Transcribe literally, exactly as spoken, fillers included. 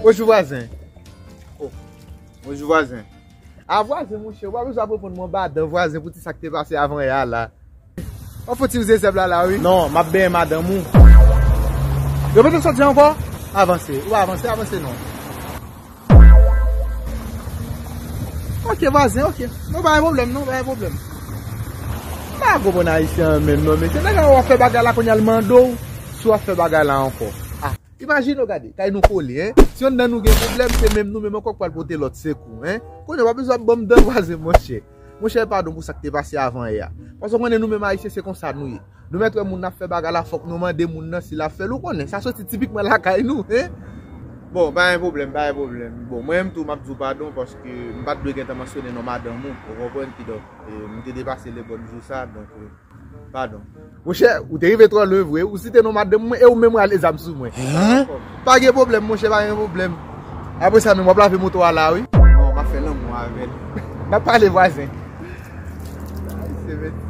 Bonjou vwazen. Oh, bonjou vwazen. A vwazen, monchè, ou pa bezwen ap reponn mwen madan vwazen pou ti sa k te pase avan yè a la. Ou fouti ou zezèb la la, wi. Non, m ap benyen madanm ou. Yo mete soti ankò? Avanse. Ou avanse, avanse non. Ok, vwazen, ok. Non, pa gen pwoblèm, non, pa gen pwoblèm. M pa konprann ayisyen an menm, non, mesye. Nèg la w ap fè bagay la, kounye a l mande w si w ap fè bagay la ankò. Ah, imajine w gade, kay nou kole, hein. Si yonn nan nou gen pwoblèm, se menm nou menm ankò k pral pote lòt sekou, hein. Kounye a w pa bezwen ap ban m dan vwazen, monchè. Monchè, padon pou sa k te pase avan yè a. Paske w konnen nou menm ayisyen, se konsa nou ye. Nou mèt wè moun ap fè bagay la, fòk nou mande moun nan si l ap fè l, ou konnen. Sa soti tipikman lakay nou, hein? Bon, pa gen pwoblèm, pa gen pwoblèm. Bon, mwen menm tou, m ap di w padon paske m pa t dwe gentan mansyone non madanm ou, ou konprann, kidonk, e, m te depase le bòn jou sa, donk, e, padon. Monchè, ou te rive twò lwen vre, ou site non madanm mwen e ou menm rale zam sou mwen. Hein? Pa gen pwoblèm, monchè, pa gen pwoblèm. Apre sa menm, w ap lave moto a la, wi. Non, m ap fè lanmou avè l. N ap pale vwazen. Ay, se mèt.